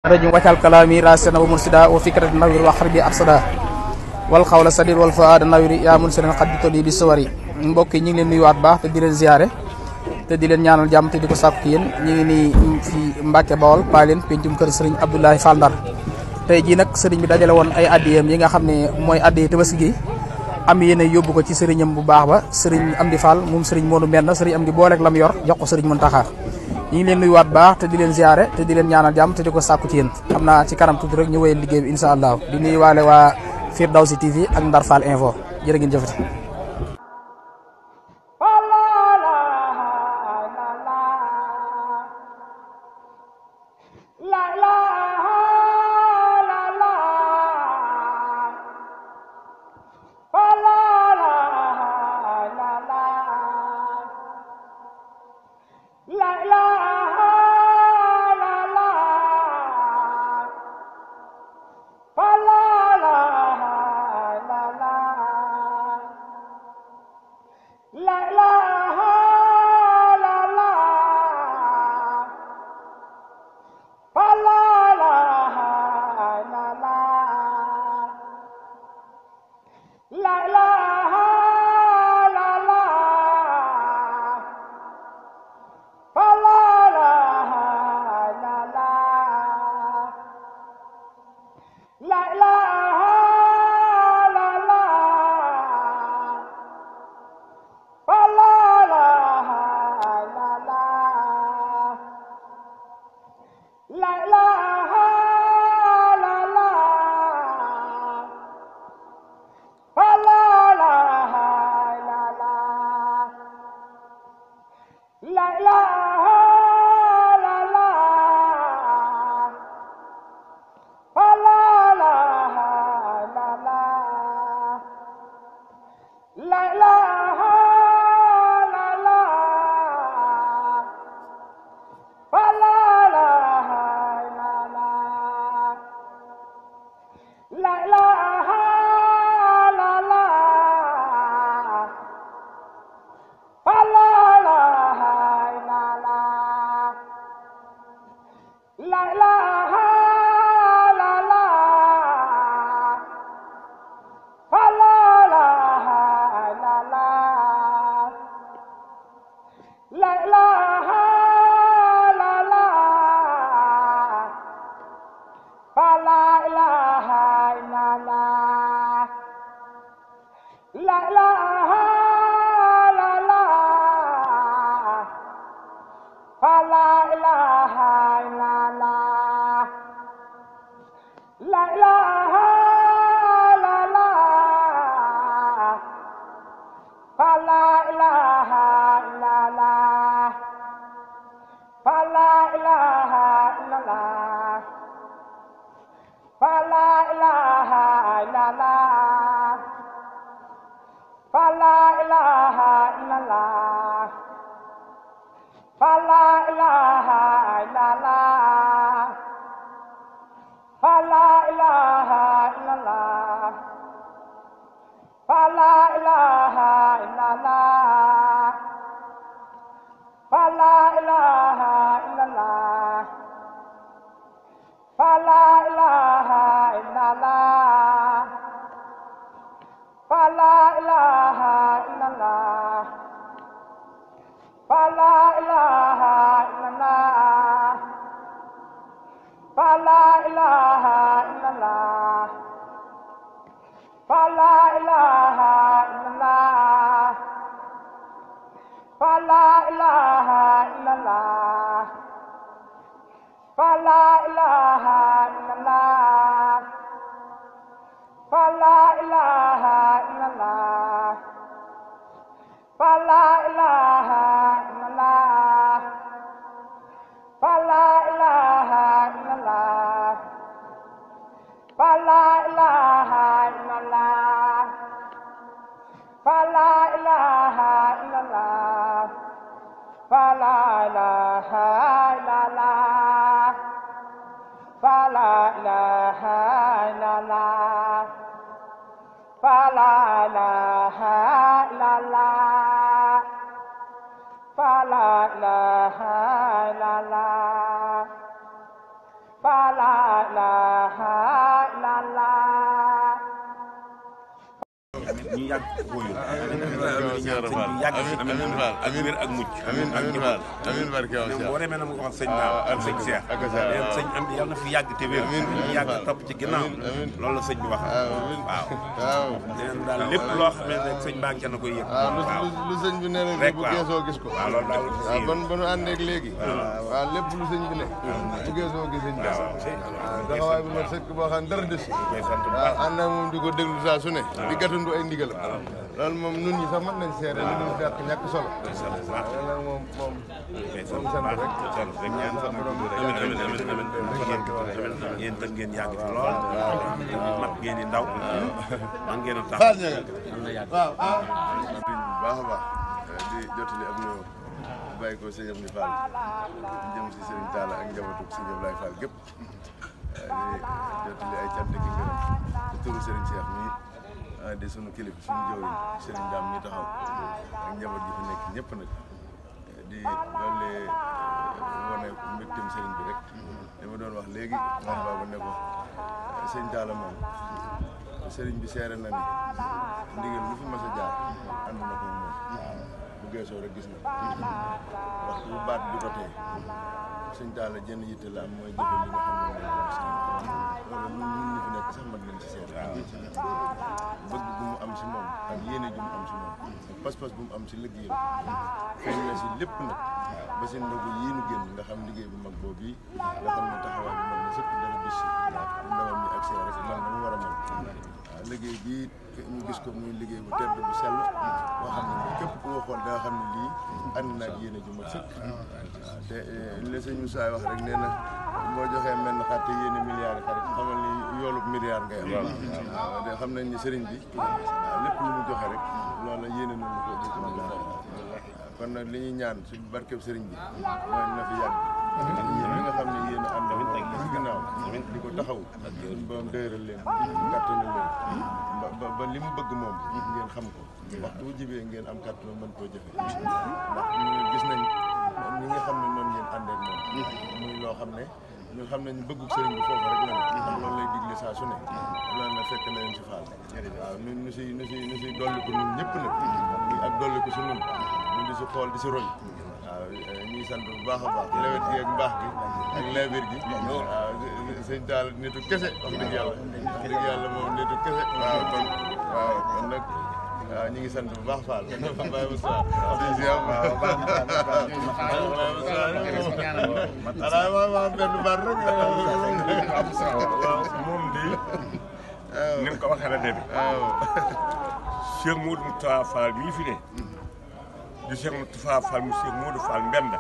rajum waccal kalami rasina wa mursida wa fikrati nawir wa xarbi absada wal xawla sadir wal fuada nawiri yaa mun senen xadditoli bi sawari mbokk yi ñu ngi leen nuyuwaat baax te di leen ziyaare te di leen ñaanal jàmm te di ko sàkku ci yéen ñu ngi nii fi Mbàkke Bawol Paaleen pencum kër sëriñ Abdoulaye Fall Ndar tey jii nag sëriñ bi dajale woon ay addiyam yi nga xam ne mooy addiye Tabaski gi am yéene yóbbu ko ci sëriñam bu baax ba sëriñ Amdi Fall moom sëriñ Moodu Mbenn sëriñ Amdi booleeg lam yor jox ko sëriñ Muntaxa ñu ngi leen nuyuwaat baax te di leen ziare te di leen ñaanal jàmm te di ko sàkku ci yéen xam naa ci kanam tuuti rek ñu wéyal liggéey bi incha allah di nuyuwaale waa Firdawsi TV ak Ndar Fall Info jërë ngeen jëfati fa la ñu yàgg wóyul amiin Fall amiin wér ak mucc amiin Fall amiin barke yow Cheikh boo demee na mu wax sëñ Ba sëñ Cheikh sëñ am yàlla na fi yàgg te wér ñu yàgg topp ci ginnaaw loolu la sëñ bi wax waaw neen daal lépp loo xam ne sëñ baa ngi koy yëg lu sëñ bi ne rek bu geesoo gis ko waaw loolu daal waaw ba nu àndee ak léegi waaw lépp lu sëñ bi ne bu geesoo gis sëñ bi taxawaay bu ma sëkk boo xam dara des waaw ànd ak moom di ko déglu saa su ne di gàttandu ay ndigalam loolu moom nun ñi sax mën nañ seere lu dul dàq ñàkk solo loolu moom sant rek ñaan sa borom yéen tam ngeen yàgg fi lool mat ngeen di ndaw man ngeen a tax waaw baax a baax di jottali am nuyoo bàyyi ko sëñ Amdi Fall jëm si Sëriñ Talla ak njabootu sëñ Ablaye Fall gépp di jottali ay cant gi ngërëm ci turu Sëriñ Cheikh mi di sunu kilifa suñu jëwriñ Sëriñ Dame mi taxaw ak njaboot gi fi nekk ñëpp nag di doole wane mbégteem sëriñ bi rek li ma doon wax léegi moom booba ne ko sëñ Talla moom sëriñ bi seere na ni ndigal lu fi mas a jaar ànd na ko moom bu geesoo rek gis na waxtu bu baat bi ko tey sëñ Talla jenn yitte la am mooy jëfe li nga xam ne moom la loolu ñun ñi fi nekk sax mat nañ ci seere bëgg bu mu am si moom ak yéene ju mu am si moom ak pas-pas bu mu am si liggéeyam feeñ na si lépp nag ba si ndogu yii nu génn nga xam liggéey bu mag boobu yi nga xam ne taxawaay bi mag na sëpp dara bis si ndawam ñi ak seen rek man na mu war a mel waaw liggéey bii ñu gis ko muy liggéey bu tedd bu sell boo xam ne képp ku ko xool da nga xam ne lii ànd naag yéene ju mag sëkk te li sëñ Moussa wax rek nee na boo joxee mel na xar te yéene milliards xarit xamal ni yoolub milliard ngay am waaw de xam nañ ni sëriñ bi lépp lu mu joxe rek loolu yéene nañu ko di ko kon nag li ñuy ñaan su barkeb sëriñ bi mooy na fi yàgg yéen ñi nga xam ne yéen a ànd ak ci ginnaaw di ko taxaw suñu borom dëgëral leen kàttanal leen ba li mu bëgg moom ngeen xam ko waxtu bu jibee ngeen am kàttan mën koo jëfe ndax ñu gis nañ ñi nga xam ne noonu ngeen ànd ak moom muy loo xam ne ñun xam nañ bëggu sëriñ bi foofu rek la ne ndax loolu lay digle saa su ne loolu na fekk na leen si faal waaw nu si dolli ko ñun ñëpp nag ak dolli ko si ñun ñu di si xool di si roy waaw ñuy sant bu baax a baax lewet gi ak mbaax gi ak leebir gi waaw sëñ Talla nitu kese wax dëgg yàlla moom nitu kese kon nag waaw ñu ngi sant bu baax Fall Baye Moussa di ziar waaw benn baat rek moom di ni nga ko waxee la dem Cheikh Modou Moustapha Fall mii fi ne di Cheikh Moustapha Fall mu Cheikh Modou Fall Mbenda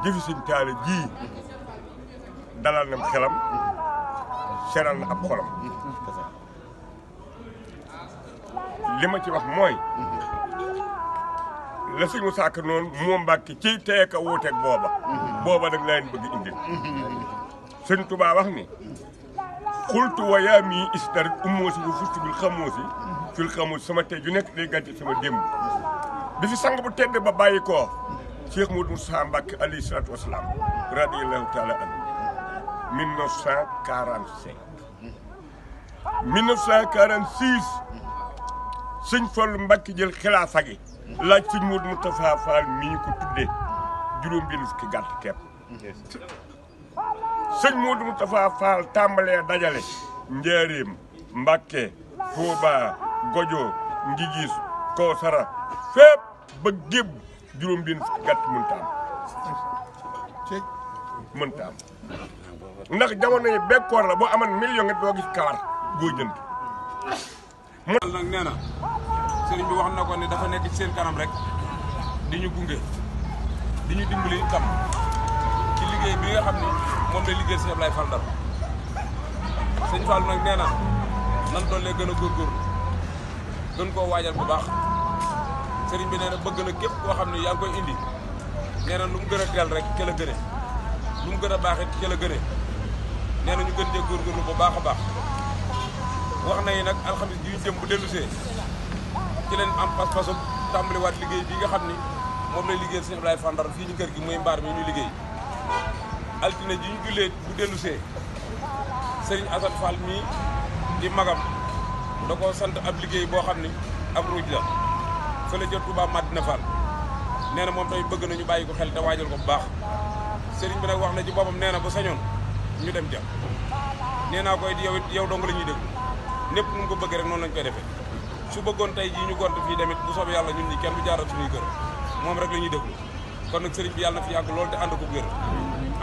jëfi Sëñ Talla ji dalal na xelam seral na ab xolam li ma ci wax mooy la sëñ Moussa Ka noonu moo Mbàkke ciy teye ka wuuteeg booba nag laa leen bëgg indil sëñ Touba wax ni xultu wa yaa mii istar ummoosi bu fustu bil xamoosi fil xamoosi sama tey ju nekk day gànte sama démb bi fi sang bu tedd ba bàyyi koo Cheikh Modou Moussa Mbacke alayhi salaatu wasalaam radiyallahu taala anhu 1945 1946 sëñ Fallu Mbacke jël xilaafa gi laaj sëñ Modou Moustapha Fall mii ko tuddee juróom benn fukki gàtt kepp sëñ Modou Moustapha Fall tàmbalee dajale Njaaréem Mbacke Touba Gojo Ngigis Kawsara fépp ba gébb juróom benn fukki gàtt mënta am ndax jamono yi bekkoor la boo amoon million nga doo gis kawar boo jënd nag nee na sëriñ bi wax na ko ne dafa nekk ci seen kanam rek di ñu gunge di ñu dimbali itam ci liggéey bi nga xam ni moom lay liggéey Cheikh Ablaye Fall Ndar sëñ Fall nag nee na nan doole gën a góorgóorlu gën koo waajal bu baax sëriñ bi nee na bëgg na képp koo xam ne yaa ngi koy indi nee na lu mu gën a teel rek ca la gëne lu mu gën a baaxee ca la gëne nee na ñu gën cee góorgóorlu bu baax a baax wax na yi nag alxamis ji ñu jëm bu dellusee ci leen am pas-pasu tàmbaliwaat liggéey bi nga xam ni moom lay liggéey Cheikh Ablaye Fall Ndar fii ci kër gi muy mbaar mi ñu liggéey altine ji ñu jullee bu dellu see sëriñ Assane Fall mii di magam da ko sant ab liggéey boo xam ni ab ruuj la fële jot Touba Madina Fall nee na moom tamit bëgg nañu bàyyi ko xel te waajal ko bu baax sëriñ bi nag wax na ci boppam nee na bu sañoon ñu dem ja nee naa koy yow dong la ñuy déglu népp nu ko bëgg rek noonu lañ koy defee su bëggoon tey jii ñu gont fii tamit bu soobee yàlla ñun ñi kenn du jaaral suñuy kër moom rek la ñuy déglu kon nag sëriñ bi yàlla na fi yàgg loolu te ànd ko wér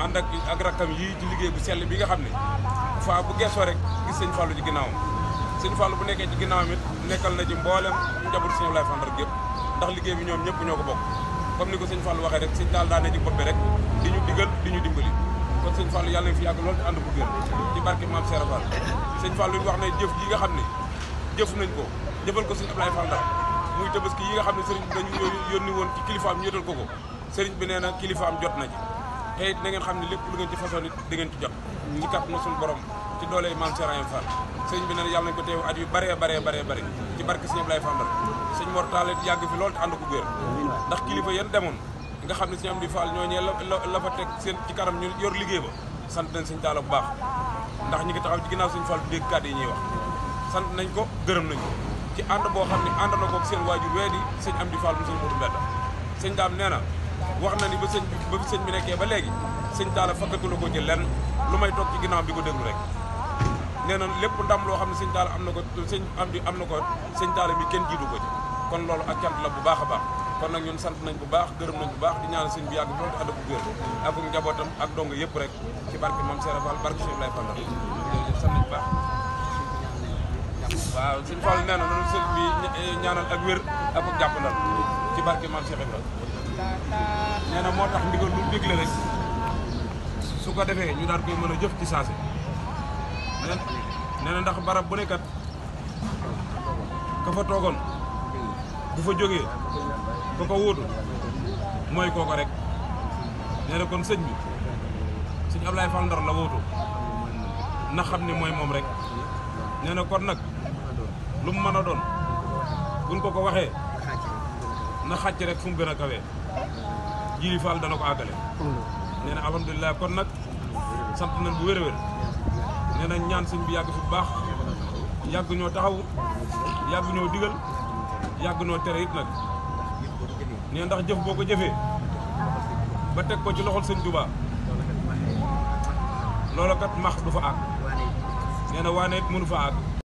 ànd ak rakkam yii ci liggéey bu sell bi nga xam ne fa bu gessoo rek gis sëñ Fallou ci ginnaawam sëñ Fallou bu nekkee ci ginnaawam it nekkal na ci mboolem njaboot sëñ Ablaye Fall gépp ndax liggéey bi ñoom ñëpp ñoo ko bokk comme ni ko sëñ Fallou waxee rek sëñ daal daa ne ci bopp bi rek di ñu digal di ñu dimbali kon sëñ Fallou yàlla na fi yàgg loolu te ànd ko wér ci barke Maam Cheikh Fall sëñ Fallou wax ne jëf ji nga xam ne jëf nañ ko jëfal ko sëñ Ablaye Fall Ndar muy tabaski yi nga xam ne sëriñ bi dañu yónni woon ci kilifaam ñu yëtal ko sëriñ bi nee na kilifaam jot na ci te it na ngeen xam ne lépp lu ngeen ci façon it di ngeen ci jot ci kat na suñu borom ci doole Maam Cheikh Fall sëriñ bi nee na yàlla nañ ko teew at yu bare ci barke sëñ Ablaye Fall Ndar sëñ Mor Talla yàgg fi loolu te ànd ko wér ndax kilifa yéen demoon nga xam ne sëñ Amdi Fall ñooñee la fa teg seen ci kanam ñu yor liggéey ba sant nañ sëñ Talla bu baax ndax ñi ngi taxaw ci ginnaaw sëñ Fall bu dégg kàddu yi ñuy wax sant nañ ko gërëm nañ ko ci ànd boo xam ne ànd na ko seen waajur wee di sëñ Amdi Fall mu sëñ Modou Mbenda sëñ daam nee na wax na ni ba sëñ bi nekkee ba léegi sëñ Talla fakkatu la ko ci lenn lu may toog ci ginnaawam di ko déglu rek nee na lépp ndam loo xam ne sëñ Talla am na ko sëñ Amdi am na ko sëñ Talla mi kenn jiitu ko ci kon loolu ak cant la bu baax a baax kon nag ñun sant nañ bu baax gërëm nañ bu baax di ñaanal sëñ bi yàgg loolu te ànd ko wér ak njabootam ak dong yëpp rek ci barke Maam Cheikh Fall barke Cheikh Ablaye Fall sant nañ bu baax waaw sëñ Fall nee na noonu sëñ bi ñaanal ak wér ak jàppandal ci barke Maam Cheikh Ibrahima nee na moo tax ndigal lu digle rek su ko defee ñu daal koy mën a jëf ci saase nee na ndax barab bu nekkat ka fa toogoon bu fa jógee ba ko wóotu mooy kooko rek nee na kon sëñ bi sëñ Ablaye Fall Ndar la wóotu na xam ne mooy moom rek nee na kon nag lu mu mën a doon buñ ko waxee na xàcc rek fu mu gën a kawee Jili Fall dana ko àggale nee na alhamdulilah kon nag sant nañ bu wér a wér nee na ñaan sëñ bi yàgg fi bu baax yàgg ñoo taxaw yàgg ñoo digal yàgg ñoo tere it nag nee ndax jëf boo ko jëfee ba teg ko ci loxol sëñ Touba loola kat max du fa àgg nee na waane it mënu fa àgg